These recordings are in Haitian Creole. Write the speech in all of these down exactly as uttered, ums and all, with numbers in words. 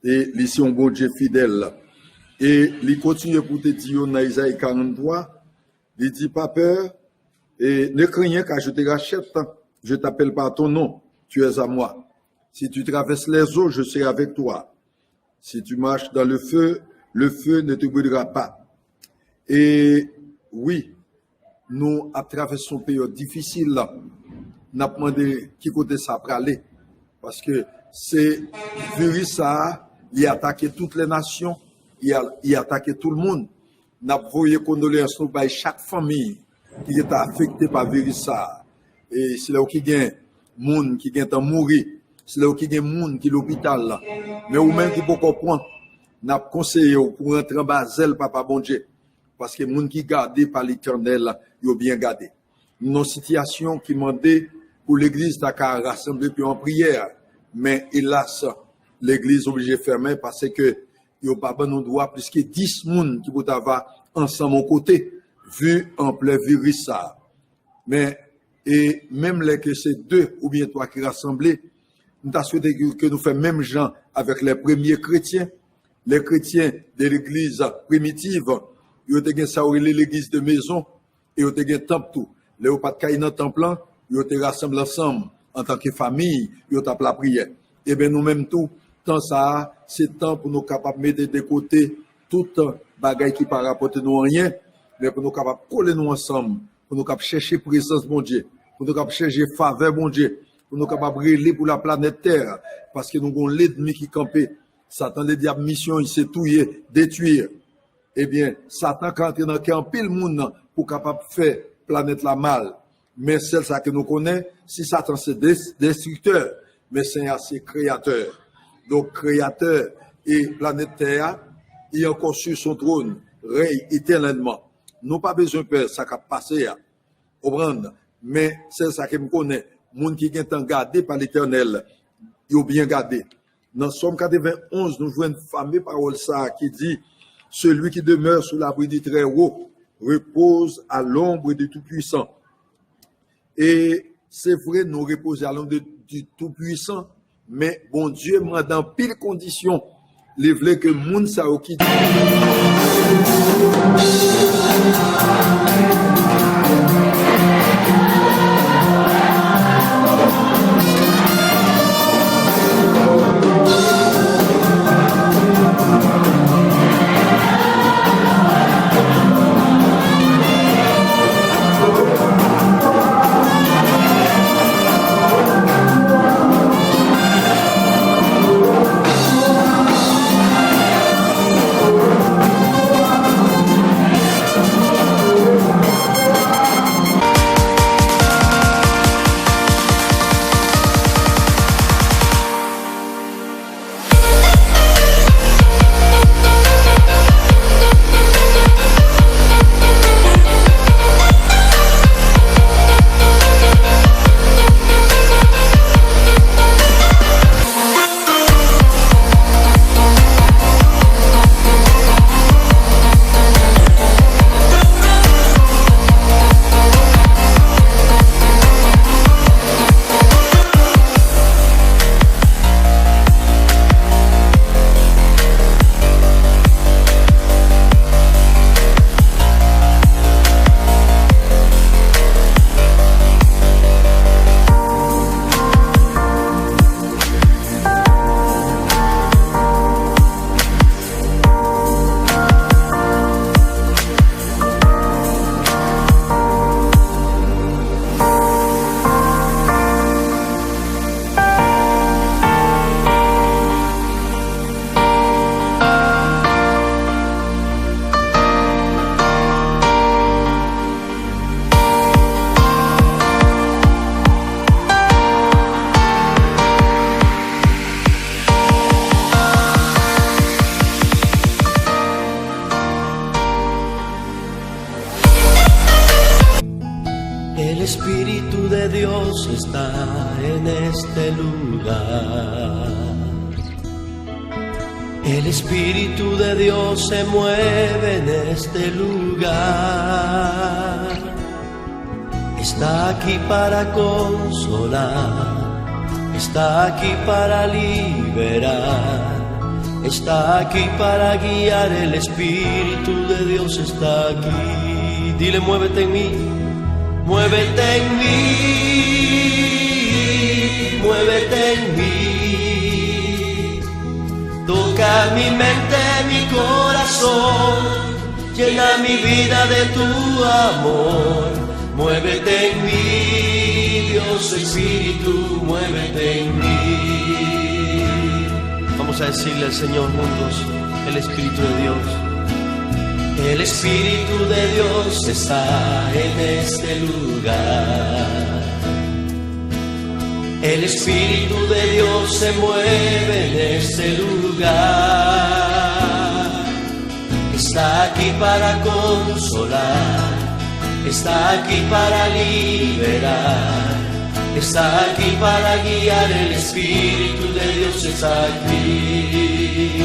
E li se yon Bondye fidèl. E li kontinye pou te di yo nan Izayi karant twa, li di, pas peur, et ne crains rien, car je te rachète, je t'appelle par ton nom, tu es à moi. Si tu traverses les eaux, je serai avec toi. Si tu marches dans le feu, le feu ne te brûlera pas. E wi, nou ap travèse yon peryòd difisil la. N ap mande ki kote sa prale. Paske se viris sa a, li atake tout lè nasyon, li a, li atake tout moun. N ap voye kondoleyans nou bay chak fanmi ki te afekte pa viris sa a. E se lè w ki gen moun ki gentan mouri, se lè w ki gen moun ki lopital la. Men ou menm ki poko pran, n ap konseye w pou rantre anba zèl Papa Bondye. Paske moun ki gade pa Letènèl, yo byen gade. Nou nan sitiyasyon ki mande pou legliz ta ka rasanble pou yo an priyè, men elas, legliz oblije fèmen paske yo pa ban nou dwa plis ke dis moun ki pou ta va ansanm yon kote, vi anplè viris sa a. Men, e menm lè ke se de oubyen twa ki rasanble, m ta swete ke, ke nou fè menm jan avèk lè premye kretyen, lè kretyen de legliz primitiv, yo te gen sa yo rele legliz de mezon, e yo te gen tanp tou. Lè yo pa t kay nan tanp lan, yo te rasanble ansanm antanke fanmi, yo t ap lapriyè. Ebyen, nou menm tou, tan sa a, se tan pou nou kapab mete de kote tout bagay ki pa rapòte nou anyen, men pou nou kapab kole nou ansanm, pou nou kab chèche prezans Bondye, pou nou kab chèche favè Bondye, pou nou kapab rele pou laplanèt tè, paske nou gon lènmi ki kanpe. Satan Ledyab misyon li se touye, detwi. Ebyen, Satan ka antre nan kè anpil moun pou kapab fè planèt la mal. Men sèl sa ke nou konnen, si Satan se des-, destriktè, men Senyè a se kreyatè. Donk, kreyatè e planèt tè a, il est encore sur son trône, règne éternellement. Nou pa bezwen pè sa k ap pase a. Konprann? Men sèl sa ke m konnen, moun ki gentan gade pa Letènèl, yo byen gade. Nan Sòm katrevenn onz, nou jwenn fame pawòl sa a ki di, celui qui demeure sous l'abri du Très-Haut repose à l'ombre du Tout-Puissant. E se vre, nou repoze à l'ombre de, du Tout-Puissant, men Bondye mande anpil kondisyon. Li vle ke moun sa yo ki El Espíritu de Dios está en este lugar. El Espíritu de Dios se mueve en este lugar. Está aquí para consolar, está aquí para liberar, Está aquí para guiar, el Espíritu de Dios está aquí. Dile, muévete en mí, muévete en mí, muévete en mí. Toca mi mente, mi corazón, llena mi vida de tu amor. Muévete en mí, Dios Espíritu, muévete en mí. Vamos a decirle al Señor juntos, el Espíritu de Dios. El Espíritu de Dios está en este lugar. El Espíritu de Dios se mueve en este lugar. Está aquí para consolar, está aquí para liberar, está aquí para guiar, el Espíritu de Dios está aquí.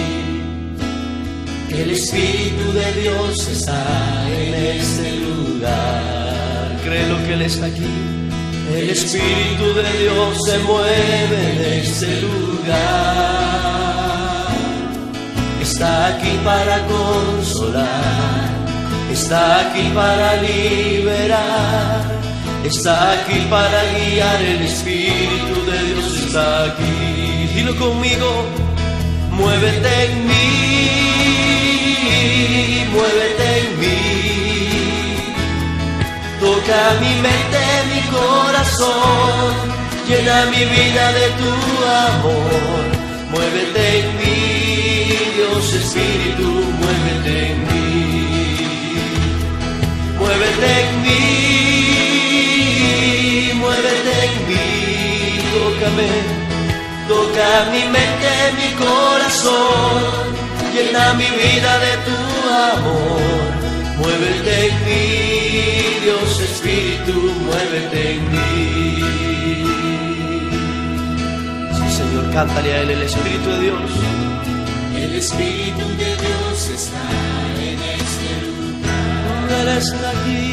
El Espíritu de Dios está en este lugar. Créelo que Él está aquí. El Espíritu de Dios se mueve en este lugar. Está aquí para consolar, está aquí para liberar, está aquí para guiar, el Espíritu de Dios está aquí. Dilo conmigo, muévete en mí, muévete en mí. Toca mi mente, mi corazón, llena mi vida de tu amor. Muévete en mí, Dios Espíritu, muévete en mí. Muévete en mí, muévete en mí, tócame. Toca mi mente, mi corazón, llena mi vida de tu amor. Muévete en mí, Dios Espíritu, muévete en mí. Sí, Señor, cántale a Él, el Espíritu de Dios. El Espíritu de Dios está en este lugar. Él está aquí.